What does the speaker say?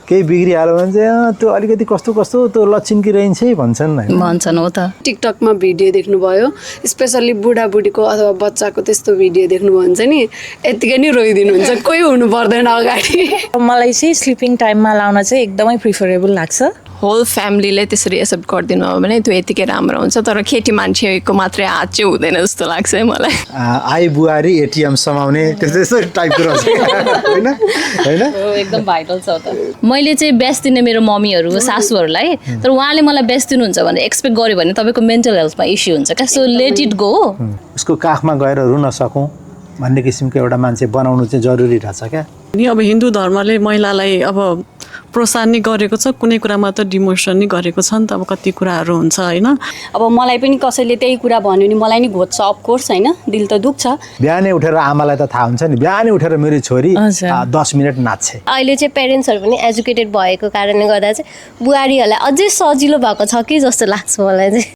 केही बिग्रिहाल्यो भने चाहिँ त्यो अलिकति कस्तो कस्तो त्यो लक्षिनकी रहन्छ है भन्छन् हो त। टिकटकमा भिडियो देख्नुभयो, स्पेसल्ली बुढाबुढीको अथवा बच्चाको त्यस्तो भिडियो देख्नुभयो भने चाहिँ नि यत्तिकै नै रोइदिनुहुन्छ, कोही हुनु पर्दैन अगाडि। मलाई चाहिँ स्लिपिङ टाइममा लाउन चाहिँ एकदमै प्रिफरेबल लाग्छ। होल फ्यामिलीले त्यसरी एक्सेप्ट गरिदिनु हो भने त्यो यतिकै राम्रो हुन्छ, तर केटी मान्छेको मात्रै हात चाहिँ हुँदैन जस्तो लाग्छ है मलाई। आई बुहारी एटिएम समाउने त्यस्तो टाइपको रहेछ होइन होइन एकदम भाइरल छ त। मैले चाहिँ बेस्ट दिने मेरो मम्मीहरू सासूहरूलाई, तर उहाँले मलाई बेस्ट दिनुहुन्छ भने एक्सपेक्ट गर्यो भने तपाईँको मेन्टल हेल्थमा इस्यु हुन्छ क्या, सो लेट इट गो। उसको काखमा गएर रुन सकौँ भन्ने किसिमको एउटा मान्छे बनाउनु चाहिँ जरुरी रहेछ क्या। नि अब हिन्दू धर्मले महिलालाई अब प्रोत्साहन नै गरेको छ, कुनै कुरामा त डिमोसन नै गरेको छ नि त। अब कति कुराहरू हुन्छ होइन। अब मलाई पनि कसैले त्यही कुरा भन्यो नि मलाई नि घोच्छ, अफकोर्स होइन, दिल त दुख्छ। बिहानै उठेर आमालाई त थाहा हुन्छ नि, बिहानै उठेर मेरो छोरी 10 मिनट नाच्छ। अहिले चाहिँ पेरेन्ट्सहरू पनि एजुकेटेड भएको कारणले गर्दा चाहिँ बुहारीहरूलाई अझै सजिलो भएको छ कि जस्तो लाग्छ मलाई चाहिँ।